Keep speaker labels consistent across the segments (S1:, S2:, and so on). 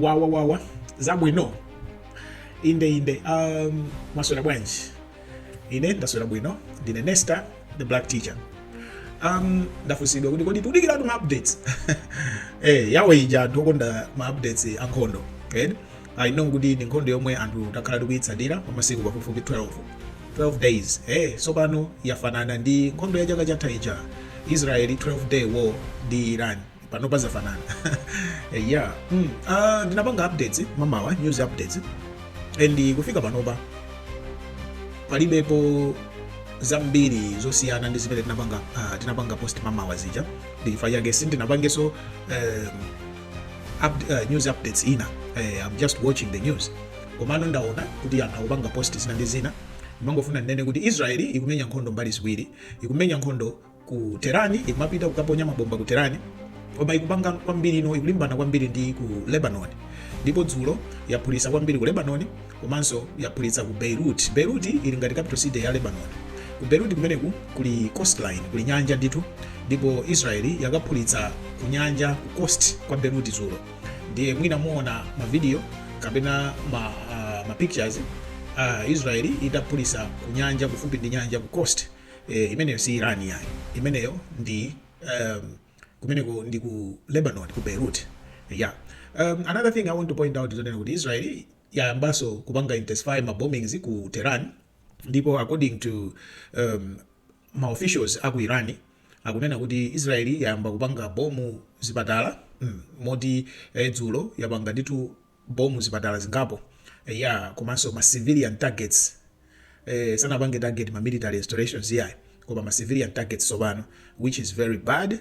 S1: Wawa wawa, zabwino. Inde inde, mwaswera bwanji? Ine ndaswera bwino. Ndine Nesta the Black Teacher. Ndafunsidwa kuti kodi tikudikiratu ma updates yawo ija, anthu okonda ma updates a nkhondo, right? I know kuti ndi nkhondo yomwe anthu takhala tikuyitsatira kwa masiku pafupifupi 12, 12 days. So pano yafanana ndi nkhondo ya chaka chatha ija, Israeli 12 day war ndi Iran. Pano pazafanana. Yeah. Ndinapanga updates mamawa, news updates, and kufika panopa palibepo zambiri zosiyana ndi zimene tinapanga post mamawa zija. Ndichifukwa chake sindinapangenso news updates ina. I'm just watching the news, komano ndaona kuti anthu akupanga post zina ndi zina. Ndimangofuna ndinene kuti Israeli ikumenya nkhondo mbali ziwiri. Ikumenya nkhondo ku Tehran, ikumapita kukaponya mabomba ku Tehran, koma ikupanga kwambiri ino, ikulimbana kwambiri ndi ku Lebanon. Ndipo dzulo yaphulitsa kwambiri ku Lebanon, komanso yaphulitsa ku Beirut. Beirut ili ngati capital city ya Lebanon. Ku Beirut kumeneku kuli coastline, kuli nyanja ndithu, ndipo Israeli yakaphulitsa ku nyanja, ku coast kwa Beirut dzulo. Ndiye mwina muona ma video kapena ma pictures Israeli itaphulitsa ku nyanja, kufupi ndi nyanja, ku coast. Imeneyo si Iran yayi, imeneyo ndi kumeneko ndi ku Lebanon, ku Beirut. Yeah. Another thing I want to point out is kuti Israeli yayambanso kupanga intensify ma bombings ku Tehran. Ndipo according to ma officials aku Iran, akunena kuti Israeli yayamba kupanga bomb zipatala, moti dzulo yapanga ndithu bomb zipatala zingapo, yeah, komanso ma civilian targets. Sanapange target ma military installations yayi, koma ma civilian targets tsopano, which is very bad.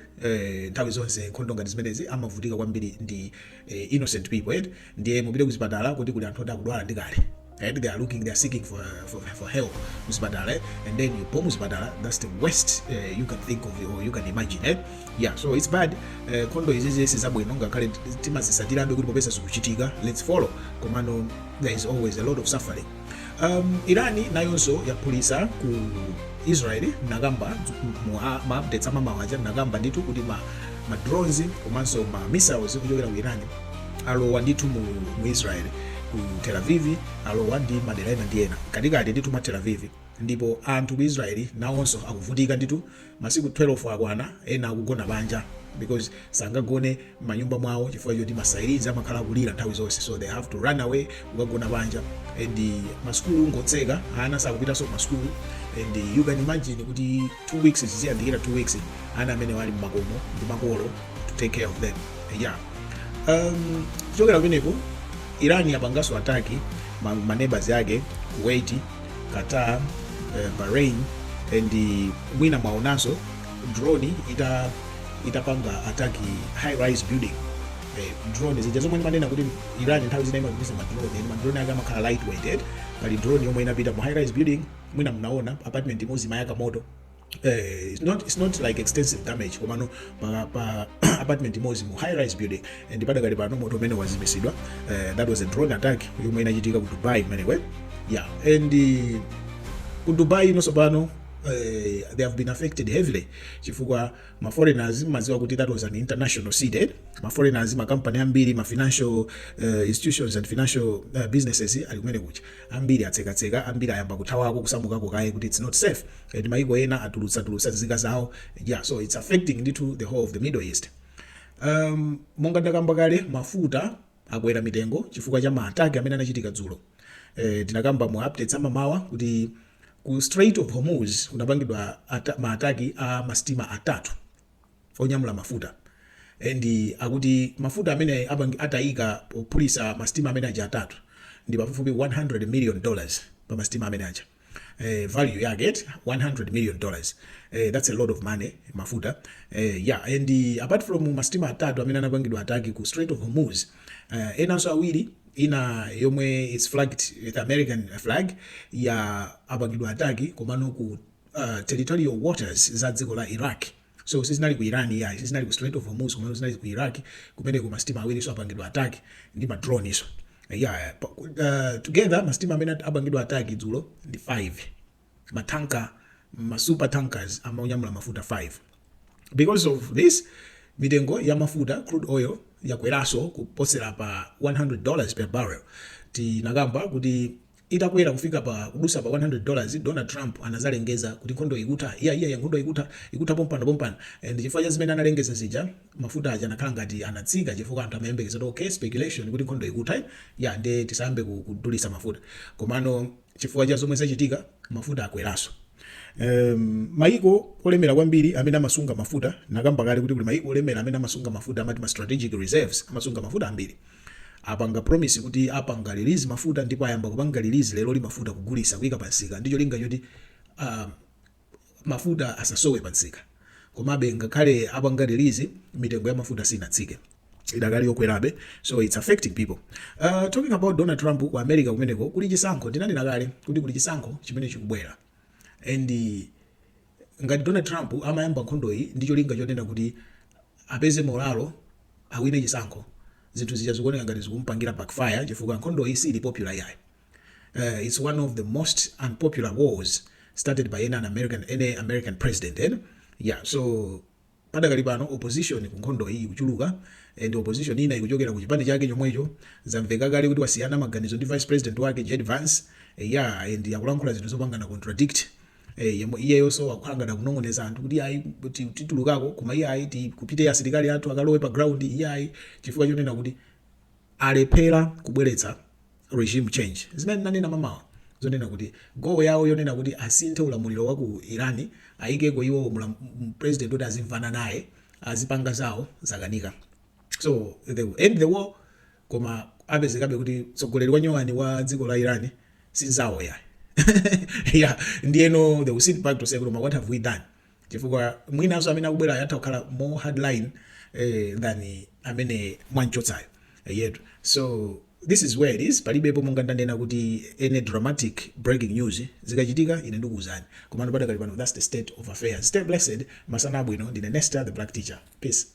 S1: Nthawi zonse nkhondo ngati zimenezi amavutika kwambiri ndi innocent people, right? Ndiye mupite kuzipatala kuti kuli anthu oti akudwala ndi kale, right? They are seeking for help kuzipatala, eh? And then you bomb zipatala. That's the worst you can think of or you can imagine, eh? Yeah, so it's bad. Nkhondo izizi sizabwino, ngakhale timazisatirabe kuti popeza zikuchitika, let's follow, komano there is always a lot of suffering. Irani nayonso yaphulitsa ku Israel. Nakamba mu ma updates amamawaja, nakamba ndithu kuti ma drones komanso ma missiles kuchokera ku Iran alowa ndithu mu Israel, ku Tel Aviv, alowa ndi madera ena ndi ena katikati ndithu mwa Tel Aviv. Ndipo anthu ku Israel nawonso akuvutika ndithu. Masiku 12 akwana, ena akugona panja because sangagone m'manyumba mwawo chifukwa choti ma sirens amakhala akulira nthawi zonse, so they have to run away kukagona panja. And masukulu ngotseka, ana sakupitanso kumasukulu. And you can imagine kuti 2 weeks, ziziyandikira 2 weeks, ana amene ali mmakomo ndi makolo to take care of them. Yeah. Kuchokera kumeneko, Iran yapanganso attack ma neighbors yake, Kuwait, Qatar, Bahrain. And mwina mwaonanso drone itapanga attack high rise building. Drone zija zomwe ndimanena kuti Iran nthawi zina imatumiza ma drone, and ma drone ake amakhala lightweighted. Pali drone yomwe inapita mu high rise building, mwina mnaona apartment imodzi imayaka moto. It's not like extensive damage, komano pa apartment imodzi mu high rise building, and padakali pano moto umene wazimisidwa. That was a drone attack yomwe inachitika ku Dubai kumenekwe. Yeah, and ku Dubai inonso pano they have been affected heavily chifukwa ma foreigners, maziwa kuti that was an international city, eh? Ma foreigners, makampani ambiri, ma financial institutions and financial businesses ali kumene kucha, ambiri atsekatseka, ambiri ayamba kuthawako, kusamukako kaye kuti it's not safe. And maiko ena atulutsa nzika zawo. Yeah, so it's affecting ndithu the whole of the Middle East. Monga ndakamba kale, mafuta akwera mitengo chifukwa cha ma attack amene anachitika dzulo. Tinakamba mu updates amamawa kuti ku Strait of Hormuz kunapangidwa ma attack a masitima atatu onyamula mafuta, and akuti mafuta amene atayika pophulitsa masitima amene aja atatu ndi pafupifupi $100 million pa masitima amene aja. Value yake $100 million. That's a lot of money, mafuta. Yeah, and apart from masitima atatu amene anapangidwa attack ku Strait of Hormuz, enanso awiri, ina yomwe is flagged with American flag, ya apangidwa attack komano ku territorial waters za dziko la Iraq. So sizinali ku Iran yayi, sizinali ku Strait of Hormuz, komano zinali ku Iraq. Kumene ku masitima awiri so apangidwa attack ndi ma drone iso. Yeah, together masitima amene apangidwa attack dzulo ndi 5, ma tanker, ma super tankers amanyamula mafuta 5. Because of this, mitengo ya mafuta, crude oil, yakweranso kuposera pa $100 per barrel. Tinakamba kuti itakwera kufika pa kudusa pa $100, Donald Trump anazalengeza kuti nkhondo ikutha. Iya, iya, nkhondo ikutha, ikutha pompano pompano. And chifukwa cha zimene analengeza zija, mafuta aja anakhala ngati anatsika, chifukwa anthu amayembekeza kuti, okay, speculation kuti nkhondo ikutha, ya, nde tisayambe kudulisa mafuta. Komano chifukwa cha zomwe zachitika, mafuta akweranso. Maiko olemera kwambiri amene amasunga mafuta, nakamba kale kuti kuli maiko olemera amene amasunga mafuta, amati ma strategic reserves, amasunga mafuta ambiri, apanga promise kuti apanga release mafuta, ndipo ayamba kupanga release lero li mafuta, kugulisa, kuyika pansika ndicho linga choti mafuta asasowe pansika. Komabe ngakhale apanga release, mitengo ya mafuta sinatsike, idakali yokwerabe, so it's affecting people. Talking about Donald Trump, ku America kumeneko kuli chisankho. Ndinanena kale kuti kuli chisankho chimene chikubwera, and ngati Donald Trump amayamba nkhondoyi ndi cholinga chonena kuti apeze morale, awine chisankho, zinthu zija zikuoneka ngati zikumpangira backfire, chifukwa nkhondoyi sili popular yayi. It's one of the most unpopular wars started by any American president, eh? Yeah, so padakali pano opposition ku nkhondo iyi ikuchuluka, and opposition ina ikuchokera ku chipani chake chomwecho. Zamveka kale kuti wasiyana maganizo ndi vice president wake JD Vance, yeah, and akulankhula zinthu zopangana contradict. Yemwe iyeyonso akukhala ngati akunong'oneza anthu kuti ayi, titulukako, koma iye ayi, kupite asilikali athu akalowe pa ground, iye ayi, chifukwa chonena kuti alephera kubweretsa regime change, zimene nanena mamawa zonena kuti goal yawo yonena kuti asinthe ulamuliro wa ku Iran, ayikeko iwo president kuti azimvana naye, azipanga zawo, zakanika. So they will end the war, koma apezekabe kuti mtsogoleri wa nyowani wa dziko la Iran sinzawo yayi. Yeah, ndiyeno they will sit back to say, "Koma what have we done?" Chifukwa mwinanso amene akubwera ayatha kukhala more hardline than amene mwanchotsayo yetu. So this is where it is. Palibepo monga ndanena kuti any dramatic breaking news. Zikachitika ine ndikuwuzani, komano padakali pano that's the state of affairs. Stay blessed, masana abwino. Ndine Nesta the Black Teacher. Peace.